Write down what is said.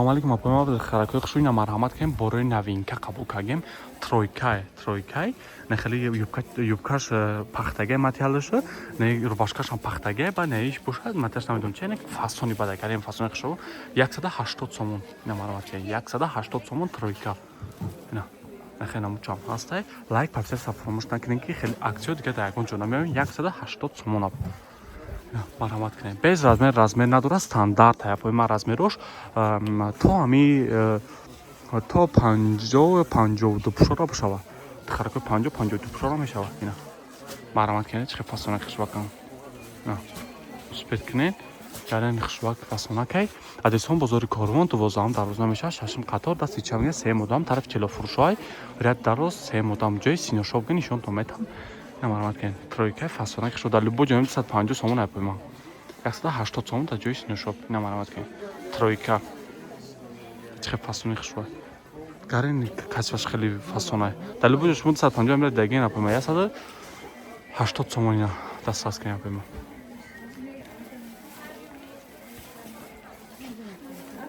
Салому алейкум, апои харакои хушрӯ. Ина, марҳамат кунем, борои новинка қабул кардем. Тройкай, тройкай, на хеле юбкаш пахтагай, материалаша, не, рубашкашам пахтагай, ба неиш бошад, материалаш намедонам чи, фасони бада кардем, фасони хушрӯ. 180 сомон. Ина, марҳамат кунем, 180 сомон тройка. Ина, хеле намучам ҳастай. Лайк, подписаться фаромӯш накунем, ки хеле аксиё дига дар ягон ҷо намеоем. 180 сомон, марҳамат кунем. Без размер, размер надорад, стандарт аяпои ман. Размерош то ҳами то 50, 52 пушора бошава, харакои 50, 52 пушора мешава. Ина, марҳамат кунед, чӣ хел фасонак хушбакам успеть кунед. Гарани хушбак, фасонакай. Адресон: бозори Корвон, 12-ум дарвоза мешавад, шашум қатор, дасти чап, сеюм одам, тарафи челофурӯшҳой, ряд дароз, сеюм одам, ҷои синошоб ки нишонтон метам. Марҳамат кунед, тройка, фасонак шуд. Дар любой ҷои 250 сомон айпои ман, 180 сомон дар ҷои синошоб. Ина, марҳамат кунед, тройка, чӣ хел фасони хушбак. Гарин касбаш хеле фасонай. Дар любой ҷо шумо 250 мера, даген апои ман 180 сомон. Ина, дастрас кунед, апои ман.